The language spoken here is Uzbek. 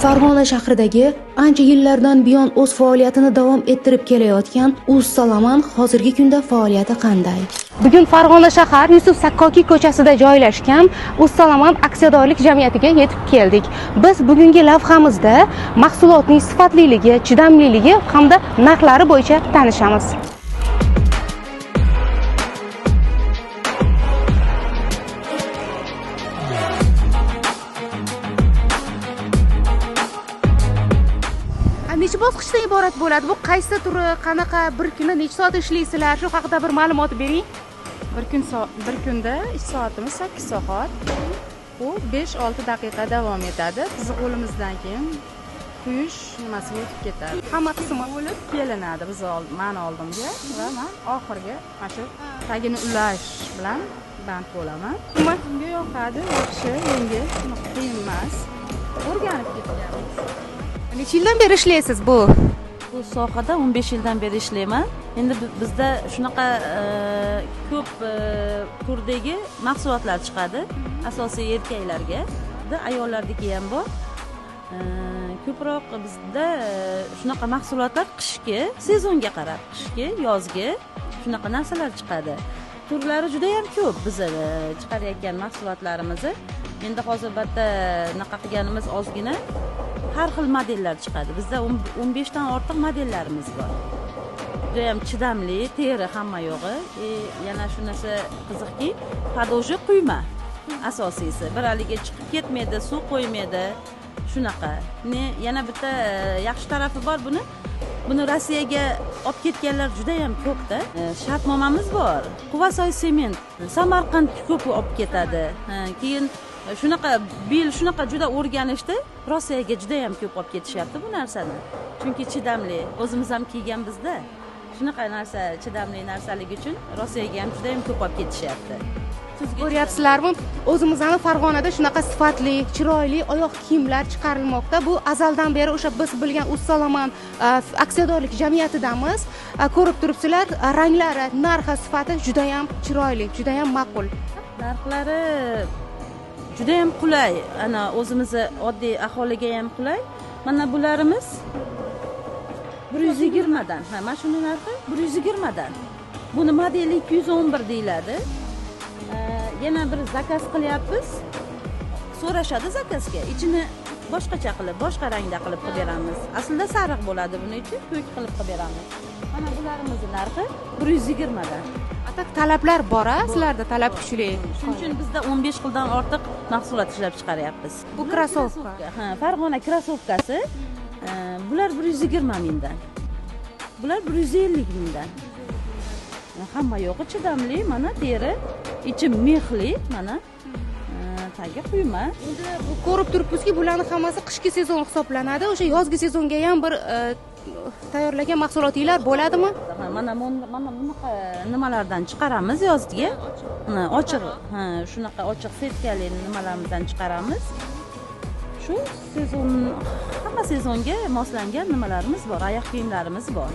Farg'ona shahridagi ancha yillardan buyon o'z faoliyatini davom ettirib kelayotgan Uz Salaman hozirgi kunda faoliyati qanday? Bugun Farg'ona shahar Yusuf Sakkokiy ko'chasida joylashgan Uz Salaman aksiyadorlik jamiyatiga yetib keldik. Biz bugungi lavhamizda mahsulotning sifatliligi, chidamliligi hamda narxlari bo'yicha tanishamiz. Necha bosqichdan iborat bo'ladi? Bu qaysi turi, qanaqa, bir kunda necha soat ishlaysizlar? Shu haqida bir ma'lumot bering. Bir kunda ish soatimiz 8 soat. Bu 5-6 daqiqa davom etadi. Bizni qo'limizdan keyin quyish nimasiga o'tib ketadi. Hamma qismi bo'lib kelinadi biz mani oldimga va men oxirgi mana shu tagini ulash bilan band bo'laman. Bunga yoqadi, yaxshi, yengil, qiyin emas. O'rganib ketganmiz. Necha yildan beri ishlaysiz bu? Bu sohada 15 yildan beri ishlayman. Endi bizda shunaqa ko'p turdagi mahsulotlar chiqadi. Asosiy erkaklarga, ayollarniki ham bor. Ko'proq bizda shunaqa mahsulotlar qishki sezonga qarab, qishki, yozgi shunaqa narsalar chiqadi. Turlari juda ham ko'p biz chiqarayotgan mahsulotlarimizni. Endi hozir bitta naqa qilganimiz ozgina har xil modellar chiqadi. Bizda 15 dan ortiq modellarimiz bor. Juda ham chidamli, teri hamma yo'g'i. Yana shu narsa qiziqki, podojni quyma asosiysi. Bir haliga chiqib ketmaydi, suv qo'ymaydi. Shunaqa. Yana bitta yaxshi tarafi bor buni. Buni Rossiyaga olib ketganlar juda ham ko'pda. Shartnomamiz bor. Quvasoy sement, Samarqand ko'p olib ketadi. Keyin shunaqa bil shunaqa juda o'rganishdi. Rossiyaga juda ham ko'p olib ketishyapti bu narsani. Chunki chidamli. O'zimiz ham kiyganmizda. Shunaqa narsa chidamli narsaligi uchun Rossiyaga ham juda ham ko'p olib ketishyapti. Ko'ryapsizlarmi? O'zimizni Farg'onada shunaqa sifatli, chiroyli oyoq kiyimlar chiqarilmoqda. Bu azaldan beri o'sha biz bilgan Uz Salaman aksiyadorlik jamiyatidamiz. Ko'rib turibsizlar, ranglari, narxi, sifati juda ham chiroyli, juda ham ma'qul. Narxlari juda ham qulay. Ana o'zimizni oddiy aholiga ham qulay. Mana bularimiz 120 dan. Ha, mana shuni narxi 120 dan. Buni modeli 211 deyiladi. Yana bir zakaz qilyapmiz. So'rashadi zakazga. Ichini boshqacha qilib, boshqa rangda qilib qilib beramiz. Aslida sariq bo'ladi, buni ichi ko'k qilib qilib beramiz. Mana bularimizni narxi 120 dan. Atak talablar bor, a? Sizlarda talab kuchli. Shuning uchun bizda 15 xildan ortiq mahsulot ishlab chiqaryapmiz. Bu krossovka. Ha, Farg'ona krossovkasi. Bular 120 mingdan. Bular 150 mingdan. Hamma yo'g'i chidamli, mana teri, ichi mexli, mana tagi quyma. Endi bu ko'rib turibmizki, bularning hammasi qishki sezon hisoblanadi. O'sha yozgi sezonga ham bir tayyorlagan mahsulotinglar bo'ladimi? Ha, mana mana bunaqa nimalardan chiqaramiz yozgi. Ha, ochiq, ha, shunaqa ochiq setkali nimalarimizdan chiqaramiz. Shu sezon, hamma sezonga moslangan nimalarimiz bor, oyoq kiyimlarimiz bor.